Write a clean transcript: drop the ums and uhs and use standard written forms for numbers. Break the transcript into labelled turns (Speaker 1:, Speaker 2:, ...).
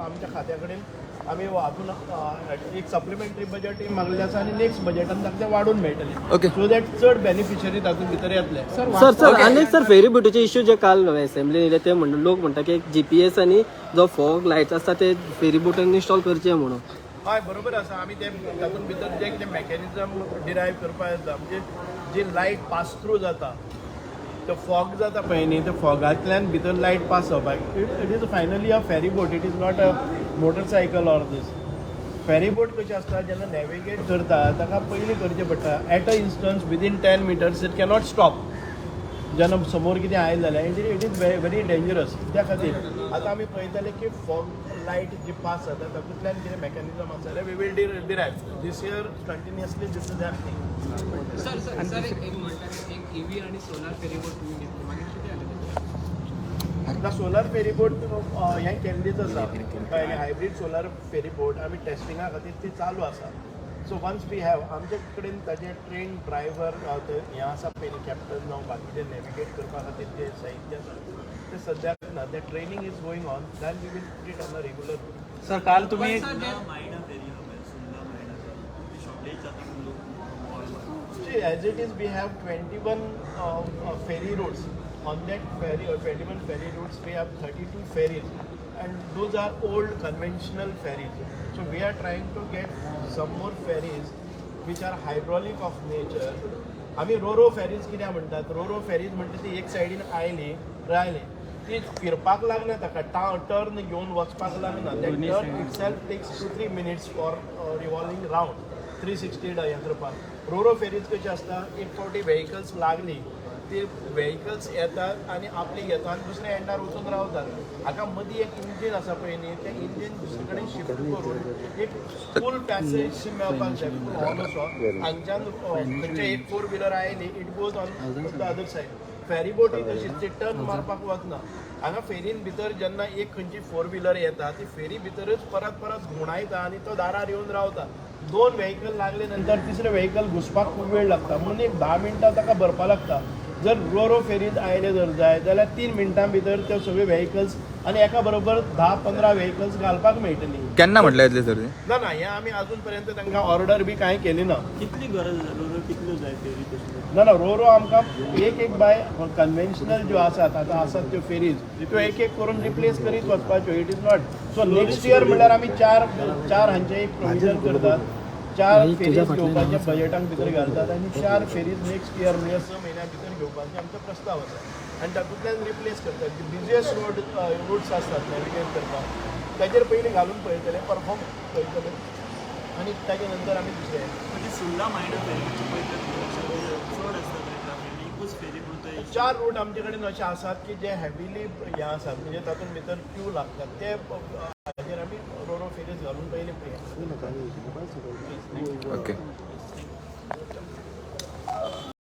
Speaker 1: आमच्या खात्या कडेन आमी हातून एक सप्लिमेंटरी बजेट मागलेलें आसा आनी नेक्स्ट बजेटान तांकां वाडोवन मेळटलें, सो that चड बेनिफिशरी तातूंत भितर येतले.
Speaker 2: सर, सर, आनी सर, फेरी बोटीचे इश्यू जे काल असेंब्लीन येयले, ते म्हणटा, लोक म्हणटा की जीपीएस आनी जो फॉग लायट्स आसता ते फेरी बोटीन इन्स्टॉल करचे म्हणून.
Speaker 1: हय, बरोबर आसा. आमी ते तातूंत भितर जे कितें मॅकॅनिजम डिरायव करपाक जाता, म्हणजे जी लायट पास थ्रू जाता, तो फॉग जाता पळय न्ही, त्या फॉगांतल्यान भितर लायट पास जावपाक. It is finally a ferry boat, it is not a motorcycle or this. Ferry boat कशी आसता, जेन्ना नॅविगेट करता ताका पयलीं करचें पडटा. At a instance within 10 meters it cannot stop. जेन्ना समोर कितें आयलें जाल्यार it is very very dangerous. त्या खातीर आतां आमी पळयतले की फॉग लायट जी पास जाता, तातूंतल्यान कितें मॅकॅनिजम आसा जाल्यार we will derive. This year continuously this is happening.
Speaker 3: Sir, sir, sir, एक एक म्हणटा, एक ईव्ही आणि सोलार फेरीबोट तुम्ही घेतली, मागीर कितें जालें तेचें?
Speaker 1: आतां सोलर फेरीबोट हें केल्लीच आसा, कळ्ळें? हायब्रीड सोलर फेरीबोट आमी टेस्टिंगा खातीर ती चालू आसा. सो वन्स we have, आमचे कडेन ताजे ट्रेन ड्रायव्हर ते हें आसा पळय न्ही, कॅप्टन जावं बाकीचे नॅविगेट करपा खातीर जे साहित्य आसा ते सद्याक ना. ते training is going on, then we will put it on a regular.
Speaker 4: Sir, काल तुम्ही
Speaker 3: पण सर,
Speaker 5: मायणा फेरी हवे, सुंदा मायणा फेरी, ती शॉर्टेज जाता म्हणून लोक बोवाळ मारतात.
Speaker 1: See, as it is, we have 21 ferry routes. On that ferry, or 21 ferry routes, we have 32 ferries, and those are old conventional ferries. So we are trying to get some more ferries which are hydraulic of nature. आमी रोरो fairies कित्याक म्हणटात? रोरो fairies म्हणटा ती एक सायडीन आयली, Rilee, ती फिरपाक लागना, ताका टर्न घेवन वचपाक लागना. That turn itself takes 2-3 minutes for revolving round 360 हें करपाक. रोरो फेरीज कशी आसता, एक फावटी व्हेकल्स लागली, ती व्हेकल्स येतात आनी आपली घेतात आनी दुसऱ्या एंडार वचून रावतात. हाका मदीं एक इंजीन आसा पळय न्ही, तें इंजीन दुसरे कडेन शिफ्ट करून एक फूल पॅसेज मेळपाक जाय, फूल हॉल असो. हांगच्यान खंयचे एक फोर व्हिलर आयली, it goes on the other side. Ferry बोटी तशीच, ती टर्न मारपाक वचना. हांगा फेरीन भितर जेन्ना एक खंयची फोर व्हिलर येता, ती फेरी भितरच परत परत घुंवडायता आनी तो दारार येवन रावता. दोन व्हेकल लागले नंतर तिसरें व्हेकल घुसपाक खूब वेळ लागता, म्हणून एक 10 मिनटां ताका भरपा लागता. जर रोरो फेरीत आयले जर जाय जाल्यार 3 मिनटां भितर त्यो सगळे व्हेकल्स आनी एका बरोबर 10-15 व्हेकल्स घालपाक मेळटली.
Speaker 6: केन्ना म्हटल्यार येतले सर ते?
Speaker 1: ना ना, हें आमी अजून पर्यंत तांकां ऑर्डर बी कांय केली ना.
Speaker 5: कितली गरज आसा? रोरो कितल्यो जाय फेरी तसल्यो?
Speaker 1: ना ना, रोरो आमकां एक एक बाय कन्व्हेन्शनल ज्यो आसात, आतां आसात त्यो फेरीज, त्यो एक एक करून रिप्लेस करीत वचपाच्यो. It is not so next year म्हणल्यार आमी चार चार हांचे एक प्रोविजन करतात, चार फेरीज घेवपाचे बजेटाक भितर घालतात आनी चार फेरीज नेक्स्ट इयर म्हणजे 6 म्हयन्या भितर घेवपाचे आमचो प्रस्ताव आसा आनी तातूंतल्यान रिप्लेस करतात. जे बिजिएस्ट रूट्स आसतात नॅविगेट करपाक, ताजेर पयलीं घालून पळयतले, परफॉर्म पळयतले आनी ताजे नंतर आमी दुसरे.
Speaker 5: म्हणजे सुर्ला मायणा फेरी मातशें पळयतात, चड आसता थंय ट्राफीक, एकूच फेरी म्हणून तो.
Speaker 1: चार रूट आमचे कडेन अशे आसात की जे हेविली हे आसात, म्हणजे तातूंत भितर क्यू लागतात, ते हाजेर आमी रोरो फेरीज घालून पयलीं पळया.
Speaker 6: ओके.